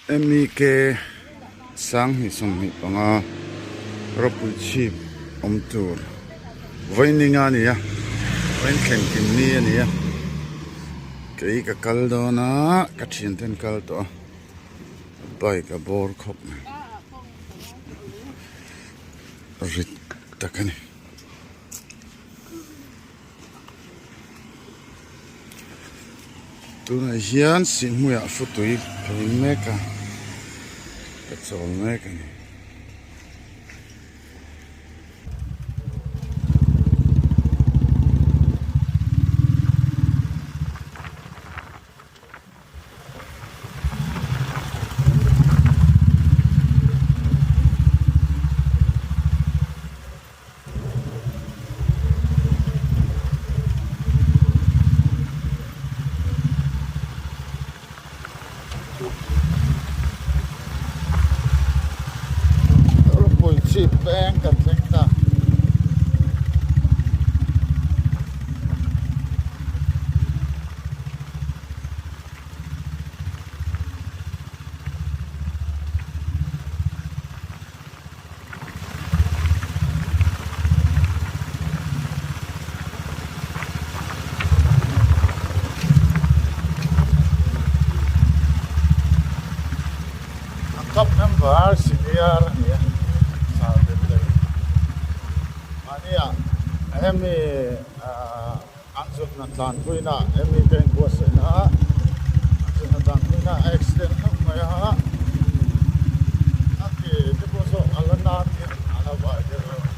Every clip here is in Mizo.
MEK 2025 ropui chhip awm tur vawiin a ni a vawiin thleng kim ni a ni a kei ka kal dawn a ka thian ten kal tawh a bike a bawr khawp mai rit tak a ni. Tunah hian Sihhmuiah futui ka in mek a, ka chawl mek a ni. Ropui chhip peng kan thleng ta. A club member senior a ni a sar ber ber mahnia hemi an zutna tlanpuina hemi te inbuatsaihna an zutna tlanpuina a accident hlauh mai a a ke te pawh saw a la na tir a la vai deuh reuh a.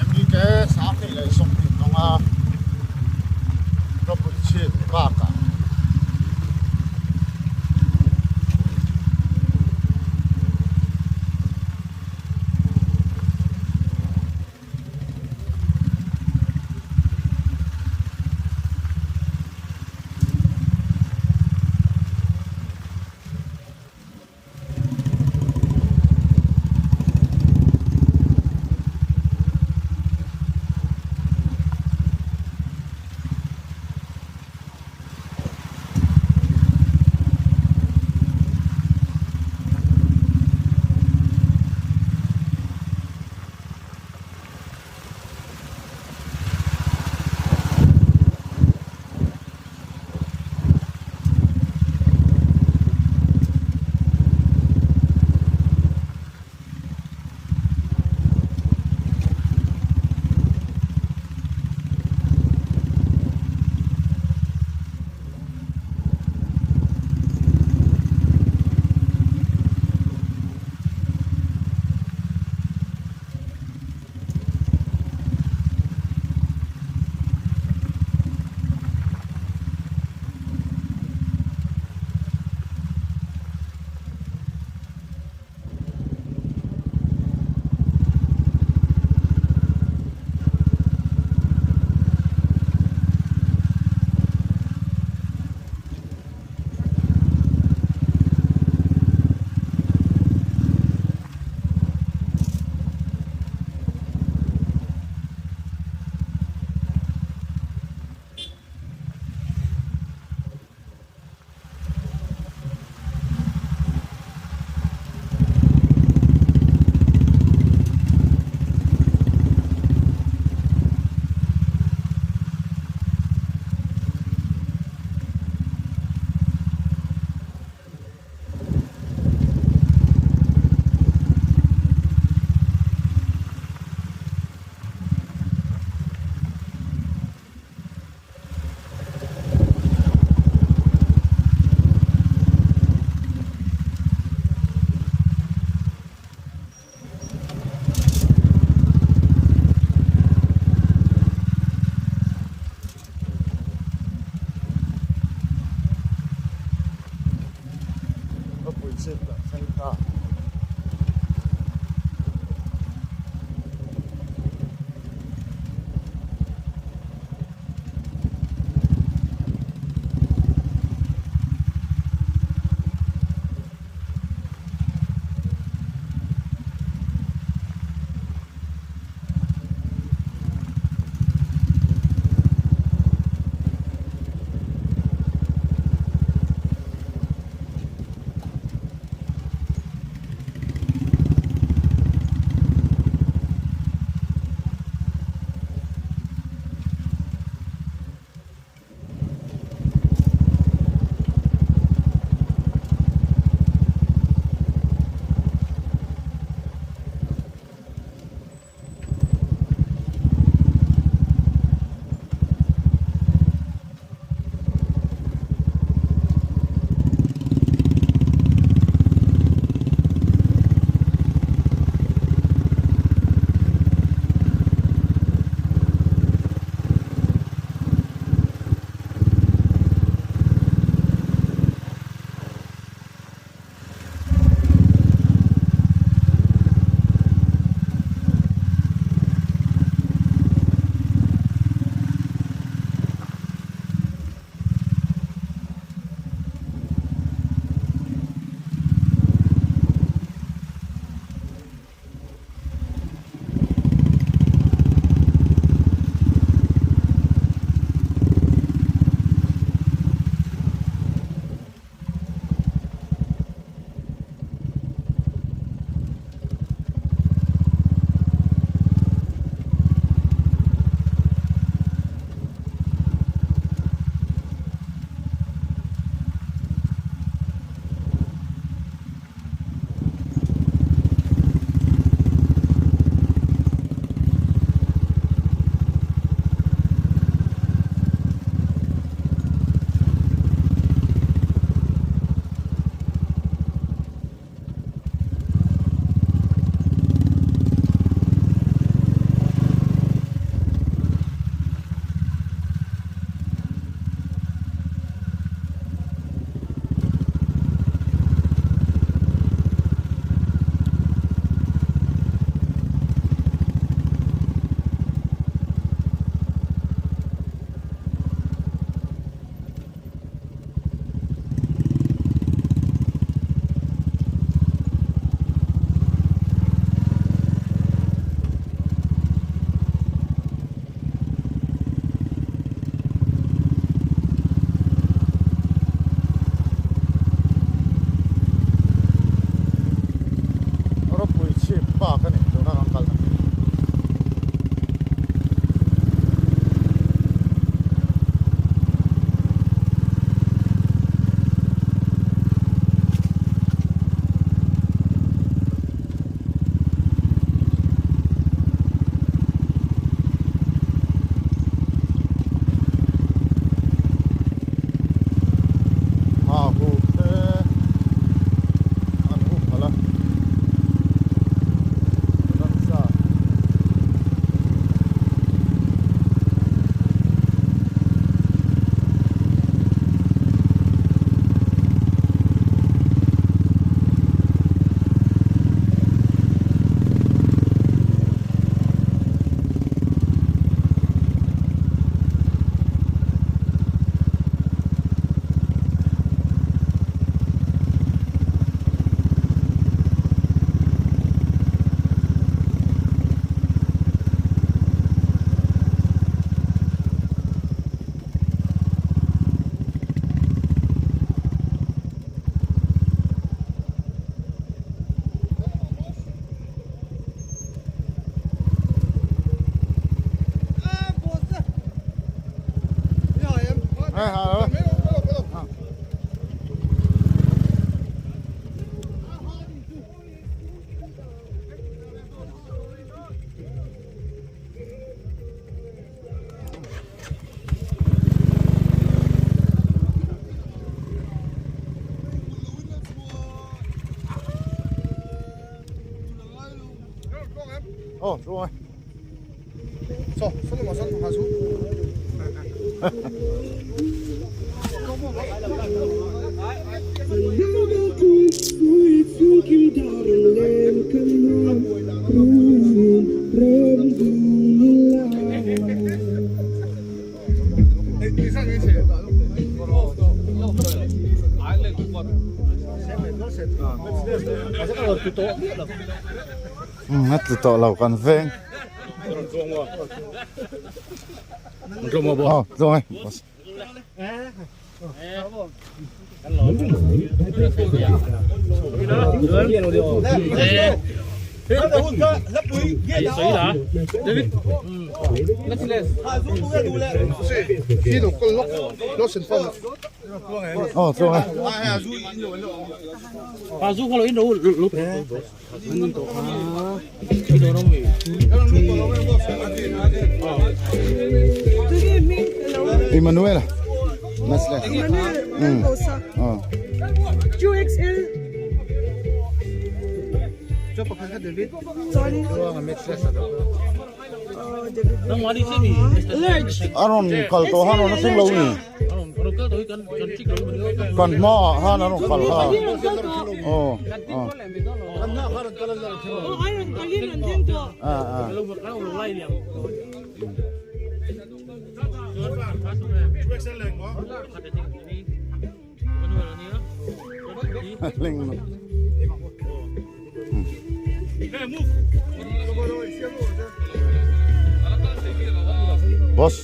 MBK 2025 ropui chhip bakah. 哦，中。走，上路往上爬出。A tlu tawh lo kan veng. Aw tluang e. Aw tluang e. Emmanuel Masle. Emmanuel Kosa. Oh. 2XL. Large. Aron kal to han on thing lo ni. Kan hma ah han an rawn kal kha. Aw aw. Ah ah. Leng lo. Boss.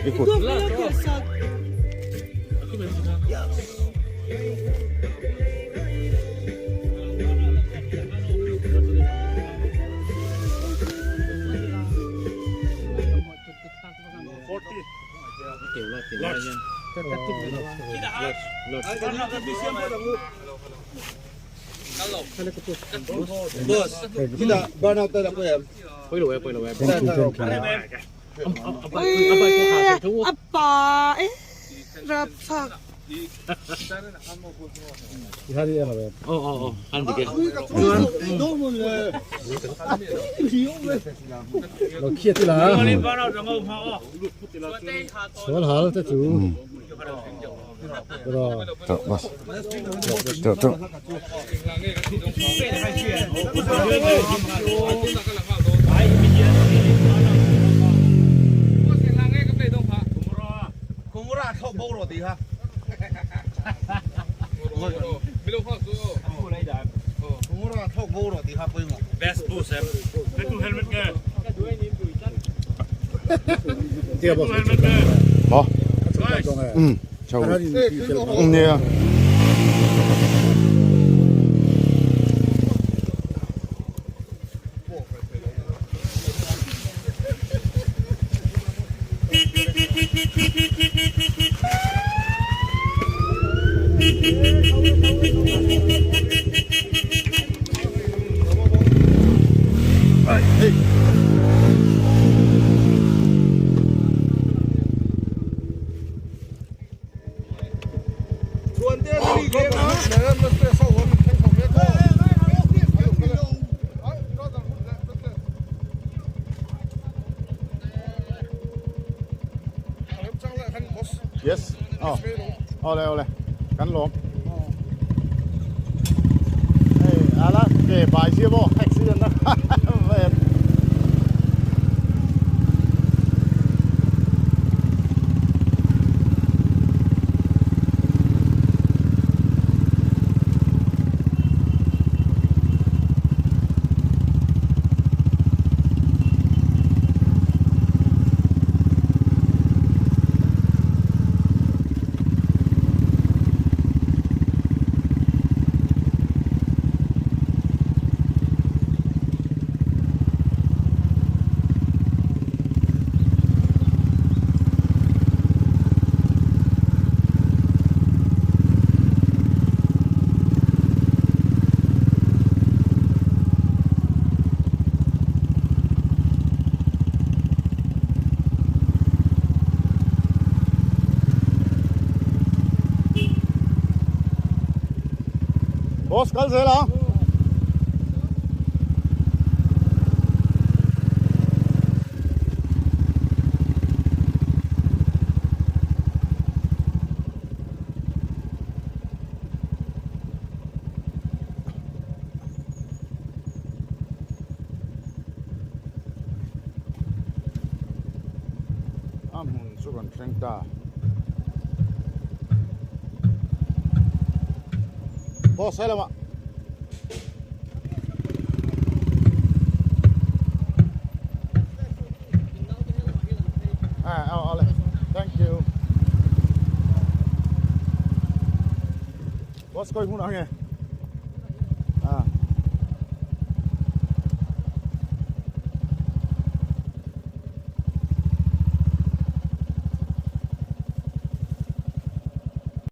Ikut. Apa eh rapthlak. Tawh boss. Tawh tawh. Maw? Um chho. Um nia. Yes. Oh. Ole ole. Kan lawm. Hei ala ke bai sia maw accident a vel. Boss kal zel ang. A hmun chu kan thleng ta. Boss he lamah. Ah, oh, ole. Thank you. Boss koi hmun ang e.